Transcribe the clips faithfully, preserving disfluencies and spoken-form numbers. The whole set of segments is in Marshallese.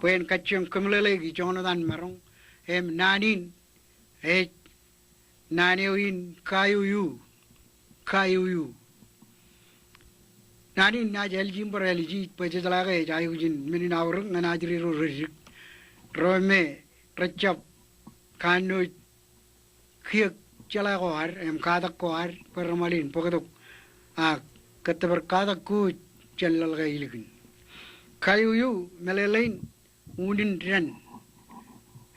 bwe en kajjioñ kōmeḷeḷeiki joñan wōt an maroñ. Im naan in ej naan eo in kaiuiu, kaiuiu. Naan in naaj āliji im bar āliji bwe jejeḷā ke ej aikuj in men in aorōk ñan ajri ro reddik, ro me rejjab kanooj kiiō jeḷā ko ad im katak ko ad bwe reṃōl in bōktok ak kōttōpar katak ko jān laḷ ke ilikin. Kaiuiu meḷeḷe in unin dān.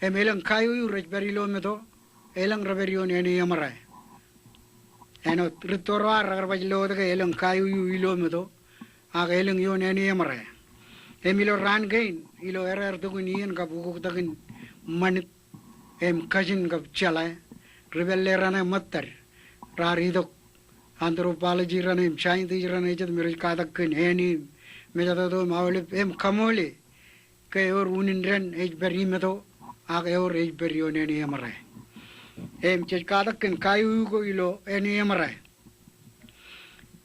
Im elōñ kaiuiu rej pād ilo meto, elōñ rej pād ioon āne eṃōrā. Āinwōt rūtto ro ad rekar baj lo wōt ke elōñ kaiuiu ilo meto, ak elōñ ioon āne eṃōrā. Im ilo raan kein, ilo error tokun iien kab ukoktakin ṃanit, im kajin kab jeḷā, ri pālle raṇe ṃōttad raar itok anthropology raṇe im scientist raṇe jet me rej katak kōn āne im mejatoto im aolep im kaṃoole ke ewōr unin dān ej pād imeto ak ewōr ej pād ioon āne eṃōrā. Im jej katak kōn kaiuiu ko ilo āne eṃōrā.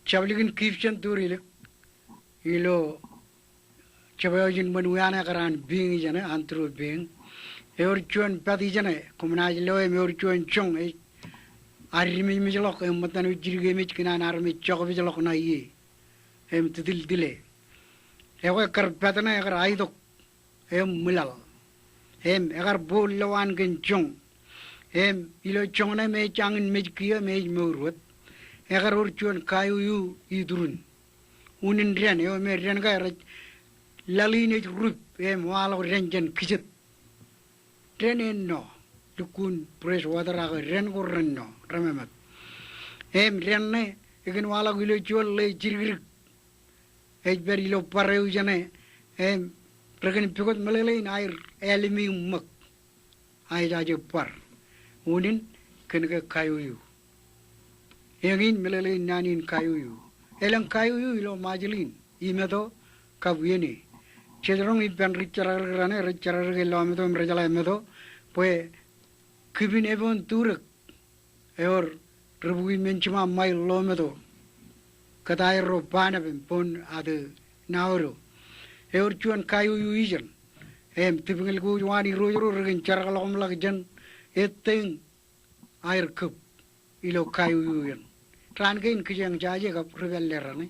Jab likin Gibson Turilic ilo jab eo ej in ṃōn wiane kar an being ijeṇe, anthro being. Ewōr juon pād ijeṇe, koṃ naaj lo im ewōr juon joñ ej addimejmejḷọk im ṃōttan eo jidikemej kōn an armej jokpejḷọk ṇa ie im titildile. Ekwe kar pād ṇe ekar aitok im ṃwilaḷ. Im ekar bōk lowaan kōn joñ. Im ilo joñ ṇe me ej jañin mej kiiō me ej mour wōt, ekar wōr juon kaiuiu iturin. Unin dān eo me dān ke rej laḷ in ej rup im waḷọk dān jān kijet. Dān ennọ, lukkuun fresh water ak dān ko rennọ, remember. Im dān ṇe ekōn waḷọk ilo juon ḷe jidikdik. Ej pād ilo bar eo ijeṇe, im rekōn pukot meḷeḷein aer ālimi ṃōk. Aejaje bar. Unin kōn ke kaiuiu. Eñin meḷeḷein naan in kaiuiu. Elōñ kaiuiu ilo Ṃajeḷ in, imeto kab iien e. Jej roñ ippān ri jerkakdik raṇe, rej jerkakdik e lo meto im rejeḷā meto, bwe kipin epoon turōk ewōr ri bukwi men jiṃa ṃail lo meto kōtaer ro Banab im boon ate Naodo. Ewōr juon kaiuiu ijeṇ. Im tipñil ko ej waan irooj ro rekōn jerkakḷọk ṃōḷak jān etteiñ aer kōb ilo kaiuiu eṇ. Raan kein kijeeñ jaje kab ri pālle raṇe,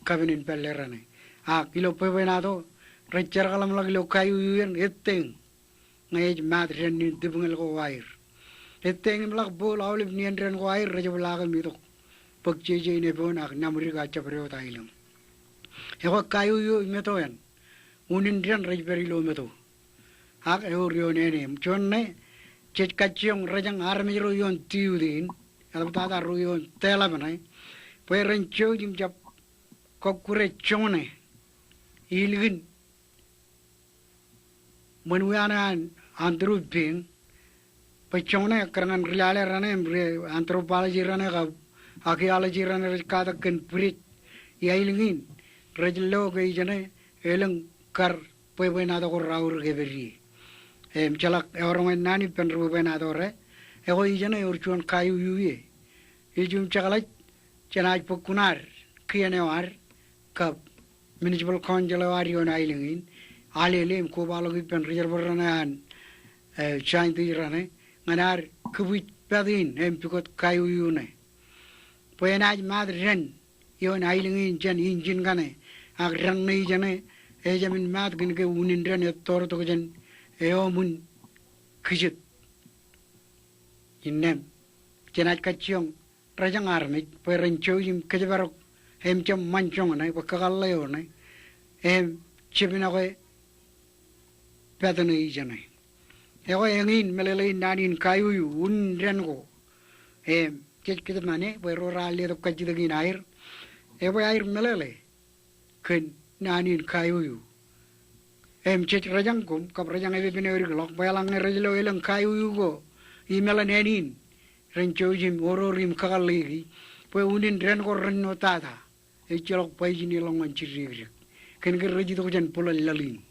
kabin in pālle raṇe. Ak ilo bwebwenato rej jerkakḷọk ṃōḷak ilo kaiuiu eṇ etteiñ. Ñe ej maat dān in tipñil ko aer. Etteiñ im ḷak bōl aolep nien dān ko aer rej jab lake im itok bōk jeje in epoon ak naṃdik ak jabdewōt aelōñ. Ekwe kaiuiu imeto eṇ. Unin dān rej pād ilo meto. Ak ewōr ioon āne im juon ṇe jej kajjioñ rōjañ armej ro ioon tiutin, eḷaptata ro ioon teḷap ṇe, bwe ren jouj im jab kọkkure joñ ṇe ilikin ṃōn wiane an anthro being, bwe joñ ṇe ekkar ñan ri lale raṇe im ri anthropology raṇe kab archaeology raṇe rej katak kōn bwidej iaelōñ in, rej lo ke ijeṇe elōñ kar bwebwenato ko raorōk epād ie. Im jeḷak eoroñe naan ippān ri bwebwenato ro, ekwe ijeṇe ewōr juon kaiuiu ie. Ij im jekḷaj jenaaj bōk kuṇaad kien eo ad kab municipal council eo ad ioon aelōñ in, alele im kobaḷọk ippān ri jerbal raṇe an, eh, scientist raṇe, ñan ad kibwij pād in im pukot kaiuiu ṇe. Bwe enaaj maat dān ioon aelōñ in jān injin kaṇe, ak dān ṇe ijeṇe ejāmin maat kōn ke unin dān ettoortok jān eoṃwin kijet. Innām, jenaaj kajjioñ rōjañ armej, bwe ren jouj im kōjparok, im jab ṃan joñ ṇe, bwe kakōḷḷe eo ṇe, im jepin ekwe pād ṇe ijeṇe. Ekwe eñin meḷeḷein naan in kaiuiu, unin dān ko. Im jej kōjparok ṇe, bwe ro raar letok kajjitōk in aer. Ekwe aer meḷeḷe kōn naan in kaiuiu. Im jej rōjañ koṃ, kab rōjañ epepen eo edik ḷọk, bwe eḷaññe rej lo elōñ kaiuiu ko imeḷan āne in, ren jouj im oror im kakōḷḷeiki, bwe unin dān ko rennotata, ejjeḷọk bajjek in eḷọk ñan jidik. Kōn ke rej itok jān bōlen laḷ in.